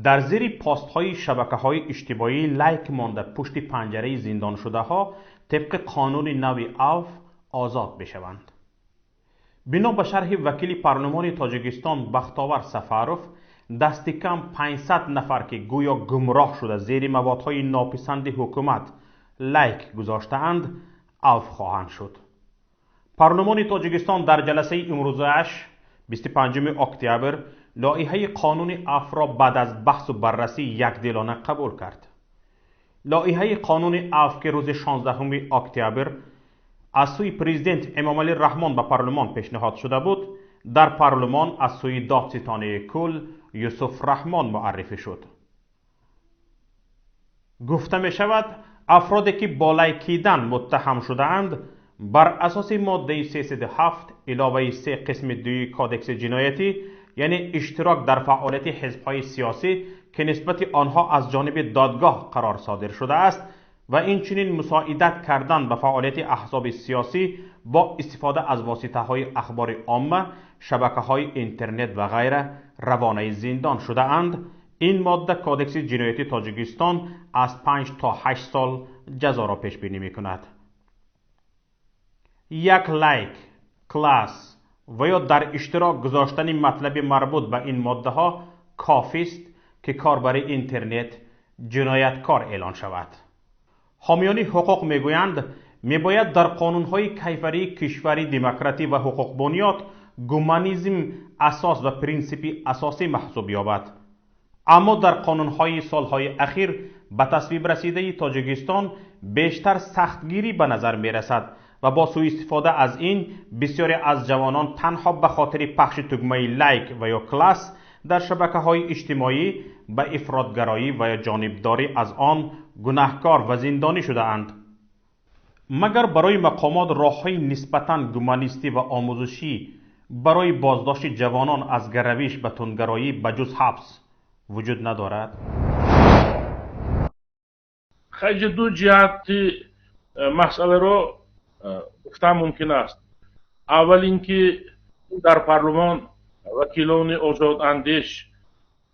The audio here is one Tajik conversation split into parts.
Дар зери постҳои шабакаҳои иҷтимоӣ лайк монда пушти панҷараи зиндоншудаҳо тибқи қонуни нави авф озод мешаванд. Бино ба шарҳи вакили парлумони Тоҷикистон Бахтовар Сафаров, дасти кам 500 нафар, ки гӯё гумроҳ шуда зери маводҳои нописанди ҳукумат лайк гузоштаанд, авф хоҳанд шуд. Парлумони Тоҷикистон дар ҷаласаи имрӯзааш 25 октябр лоиҳаи қонуни афвро баъд аз баҳсу баррасӣ якдилона қабул кард. Лоиҳаи қонуни афв, ки рӯзи 16 октябр аз сӯи президент Эмомалӣ Раҳмон ба парлумон пешниҳод шуда буд, дар парлумон аз сӯи додситонаи кул Юсуф Раҳмон муаррифӣ шуд. Гуфта мешавад, афроде ки бо лайкидан муттаҳам шудаанд, бар асоси моддаи 307 иловаи 3 қисми 2 кодекси ҷиноятӣ, яъне иштирок дар фаъолияти ҳизбҳои сиёсӣ, ки нисбати онҳо аз ҷониби додгоҳ қарор содир шудааст, ва инчунин мусоидат кардан ба фаъолияти аҳзоби сиёсӣ бо истифода аз воситаҳои ахбори омма, шабакаҳои интернет ва ғайра равонаи зиндон шудаанд. Ин модда кодекси ҷиноятии Тоҷикистон аз 5 то 8 сол ҷазоро пешбинӣ мекунад. Як лайк, класс ва ё дар иштирок гузоштани матлаби марбут ба ин моддаҳо кофист, ки корбари интернет ҷинояткор эълон шавад. Ҳомиёни ҳуқуқ мегӯянд, мебояд дар қонунҳои кайфарии кишвари демократӣ ва ҳуқуқбунёд гуманизм асос ва принсипи асосӣ маҳсуб ёбад. Аммо дар қонунҳои солҳои ахир ба тасвиб расидаи Тоҷикистон бештар сахтгирӣ ба назар мерасад ва бо сӯистифода аз ин бисёре аз ҷавонон танҳо ба хотири пахши тугмаи лайк ва ё класс дар шабакаҳои иҷтимоӣ ба ифротгароӣ ва ё ҷонибдорӣ аз он гунаҳкор ва зиндонӣ шудаанд. Магар барои мақомот роҳҳои нисбатан гуманистӣ ва омӯзишӣ барои боздошти ҷавонон аз гаравиш ба тундгароӣ ба ҷуз ҳабс вуҷуд надорад? Хайҷа ду ҷиҳати масъаларо гуфтан мумкин аст. Аввал ин ки дар парлумон вакилони озодандеш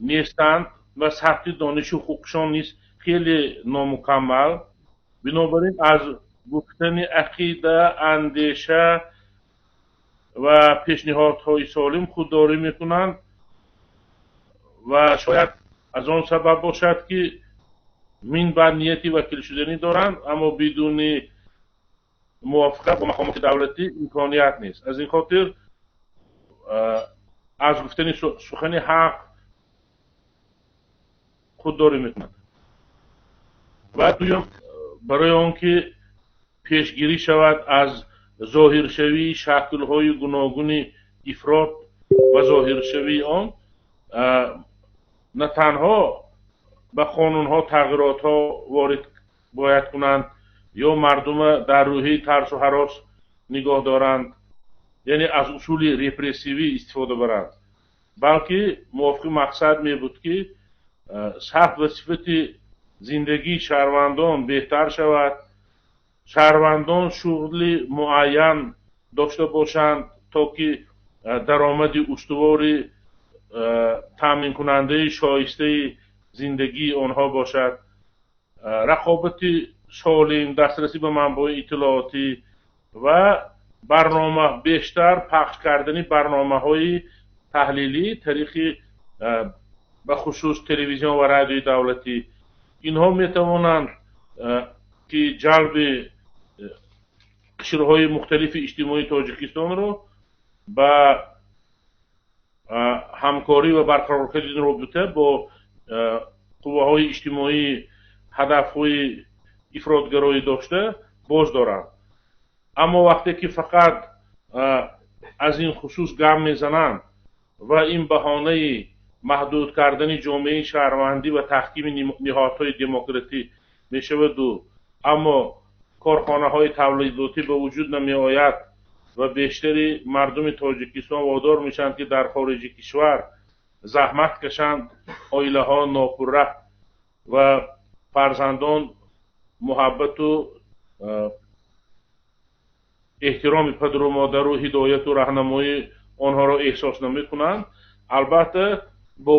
нестанд ва сатҳи донишу ҳуқуқшон низ хеле номукаммал. Бинобар ин аз гуфтани ақида, андеша ва пешниҳодҳои солим худдорӣ мекунанд ва шояд аз он сабаб бошад, ки минбаъд нияти вакилшуданӣ доранд, аммо бидуни мувофиқа бо мақомоти давлатӣ имконият нест. Аз ин хотир аз гуфтани сухани ҳақ худдорӣ мекунанд. Ва дуюм, барои он ки пешгирӣ шавад аз зоҳиршавии шаклҳои гуногуни ифрот ва зоҳиршавии он, на танҳо ба қонунҳо тағйиротҳо ворид бояд кунанд ё мардума дар рӯҳияи тарсу ҳарос нигоҳ доранд, яъне аз усули репрессивӣ истифода баранд, балки мувофиқи мақсад мебуд, ки сатҳ ва сифати зиндагии шаҳрвандон беҳтар шавад, шаҳрвандон шуғли муайян дошта бошанд, то ки даромади устувори таъминкунандаи шоистаи зиндагии онҳо бошад, рақобати солим, дастрасӣ ба манбаъҳои иттилоотӣ ва барнома, бештар пахш кардани барномаҳои таҳлилӣ тариқи ба хусус телевизион ва радиои давлатӣ. Инҳо метавонанд, ки ҷалби қишрҳои мухталифи иҷтимоии Тоҷикистонро ба ҳамкорӣ ва барқарор кардани робита бо қувваҳои иҷтимоӣ ҳадафҳои ифротгароӣ дошта боз доранд. Аммо вақте ки фақат аз ин хусус гап мезананд ва ин баҳонаи маҳдуд кардани ҷомеаи шаҳрвандӣ ва таҳкими ниҳодҳои демократӣ мешаваду, аммо корхонаҳои тавлидотӣ ба вуҷуд намеояд ва бештари мардуми Тоҷикистон водор мешаванд, ки дар хориҷи кишвар заҳмат кашанд, оилаҳо нопурра ва фарзандон муҳаббату эҳтироми падару модару ҳидояту раҳнамоии онҳоро эҳсос намекунанд, албатта бо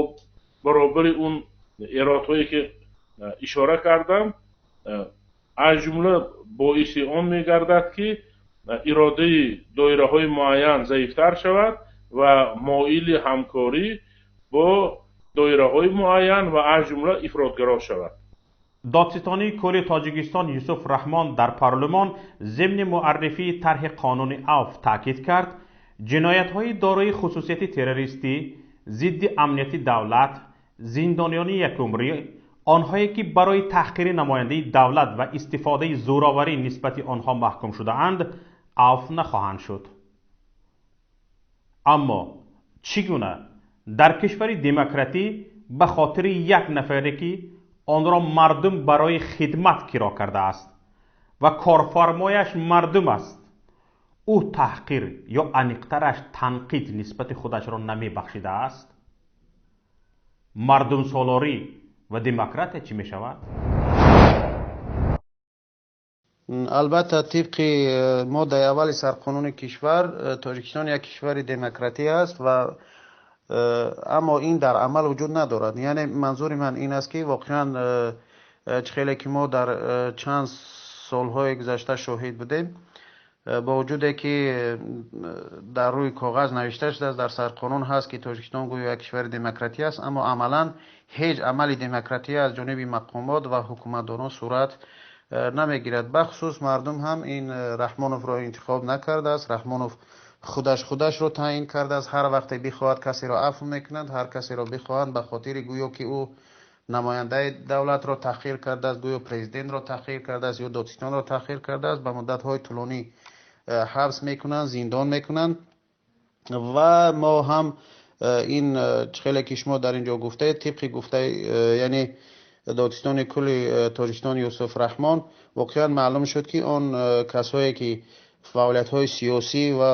баробари он Эродҳое ки ишора кардам, аз ҷумла боиси он мегардад, ки иродаи доираҳои муайян заифтар шавад ва моили ҳамкорӣ бо доираҳои муайян ва аз ҷумла ифротгаро шавад. Додситонии кулли Тоҷикистон Юсуф Раҳмон дар парлумон зимни муаррифии тарҳи қонуни авф таъкид кард, ҷиноятҳои дорои хусусияти террористӣ, зидди амнияти давлат, зиндониёни якумрӣ, онҳое ки барои таҳқири намояндаи давлат ва истифодаи зӯроварӣ нисбати онҳо маҳкум шудаанд, авф нахоҳанд шуд. Аммо чӣ гуна дар кишвари демократӣ ба хотири як нафаре ки онро мардум барои хидмат киро кардааст ва корфармояш мардум аст, ӯ таҳқир ё аниқтараш танқид нисбати худашро намебахшидааст? Мардумсолорӣ ва демократия чӣ мешавад? Албатта, тибқи моддаи аввали сарқонуни кишвар, Тоҷикистон як кишвари демократӣ аст ва аммо ин дар амал вуҷуд надорад. Яъне манзури ман ин аст, ки воқеан чӣ хеле ки мо дар чанд солҳои гузашта шоҳид будем, бо вуҷуде ки дар рӯи коғаз навишта шудааст, дар сарқонун ҳаст, ки Тоҷикистон гӯё як кишвари демократӣ аст, аммо амалан ҳеҷ амали демократӣ аз ҷониби мақомот ва ҳукуматдорон сурат намегирад. Бахусус мардум ҳам ин Раҳмоновро интихоб накардааст. Раҳмонов худаш худашро таъин кардааст. Ҳар вақте бихоҳад касеро афв мекунад, ҳар касеро бихоҳад ба хотири гӯё ки ӯ намояндаи давлатро таҳқир кардааст, гӯё президентро таҳқир кардааст ё додситонро таҳқир кардааст, ба муддатҳои тӯлонӣ ҳабс мекунанд, зиндон мекунанд. Ва мо ҳам ин чӣ хеле ки шумо дар ин ҷо гуфтаед, тибқи гуфтаи яъне додситони кулли Тоҷикистон Юсуф Раҳмон, воқеан маълум шуд, ки он касое ки фаъолиятҳои сиёсӣ ва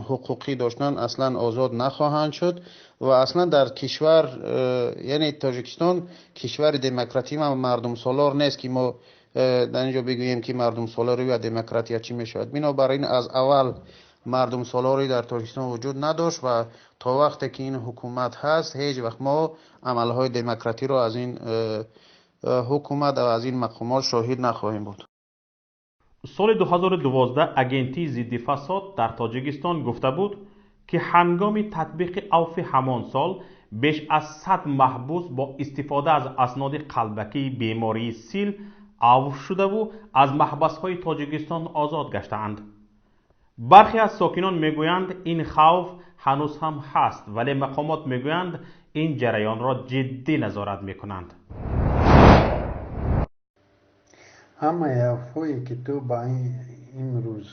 ҳуқуқӣ доштанд, аслан озод нахоҳанд шуд ва аслан дар кишвар, яъне Тоҷикистон кишвари демократӣ ва мардумсолор нест, ки мо дар ин ҷо бигӯем, ки мардумсолорӣ ва демократия чӣ мешавад. Бинобар ин аз аввал мардумсолорӣ дар Тоҷикистон вуҷуд надошт ва то вақте ки ин ҳукумат ҳаст, ҳеҷ вақт мо амалҳои демократиро аз ин ҳукумат ва аз ин мақомот шоҳид нахоҳем буд. Соли 2012 агентии зидди фасод дар Тоҷикистон гуфта буд, ки ҳангоми татбиқи авфи ҳамон сол беш аз 100 маҳбус бо истифода аз асноди қалбакии бемории сил авф шудаву аз маҳбасҳои Тоҷикистон озод гаштаанд. Бархе аз сокинон мегӯянд, ин хавф ҳанӯз ҳам ҳаст, вале мақомот мегӯянд, ин ҷараёнро ҷиддӣ назорат мекунанд. Ҳамаи авфҳое ки то ба имрӯз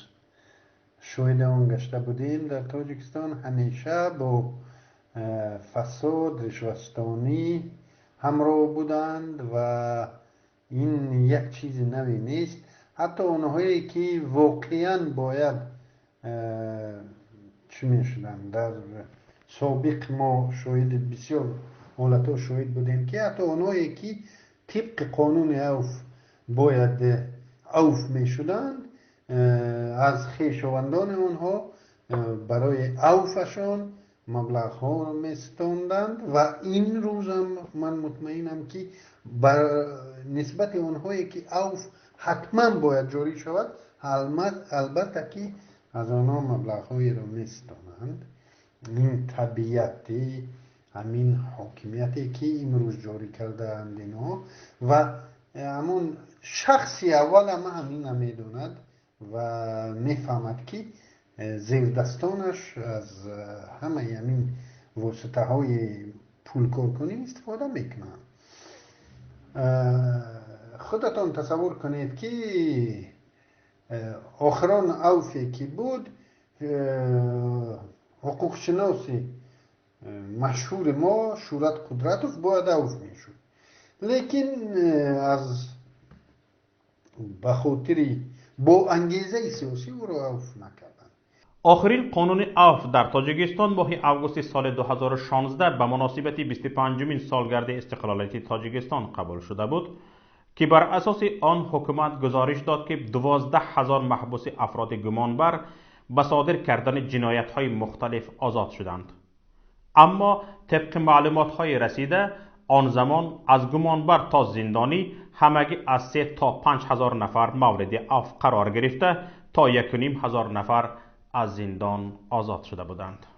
шоҳиди он гашта будем дар Тоҷикистон, ҳамеша бо фасод, ришватстонӣ ҳамроҳ буданд ва ин як чизи наве нест. Ҳатто онҳое ки воқеан бояд чӣ мешуданд, дар собиқ мо шоҳиди бисёр ҳолатҳо шоҳид будем, ки ҳатто онҳое ки тибқи қонуни авф бояд авф мешуданд, аз хешовандони онҳо барои авфашон маблағҳо меситонданд ва ин рӯзам ман мутмаинам, ки бар нисбати онҳое ки авф ҳатман бояд ҷорӣ шавад, албатта ки аз онҳо маблағҳоеро меситонанд. Ин табиати ҳамин ҳокимияте ки имрӯз ҷорӣ кардаанд инҳо ва ҳамон шахси аввал ҳама ҳамина медонад ва мефаҳмад, ки зердастонаш аз ҳамаи ҳамин воситаҳои пулкоркунӣ истифода мекунанд. Худатон тасаввур кунед, ки охирон авфе ки буд, ҳуқуқшиноси машҳури мо Шӯрат Қудратов бояд авф мешуд, лекин аз ба хотири бо ангезаи сиёсӣ ӯро авф накарданд. Охирин қонуни авф дар Тоҷикистон моҳи августи соли 2016 ба муносибати 25-умин солгарди истиқлолияти Тоҷикистон қабул шуда буд, ки бар асоси он ҳукумат гузориш дод, ки 12 000 маҳбуси афроди гумонбар ба содир кардани ҷиноятҳои мухталиф озод шуданд. Аммо тибқи маълумотҳои расида, Он замон аз гумонбар то зиндонӣ ҳамагӣ аз 3 то 5 ҳазор нафар мавриди афв қарор гирифта, то 1,5 ҳазор нафар аз зиндон озод шуда буданд.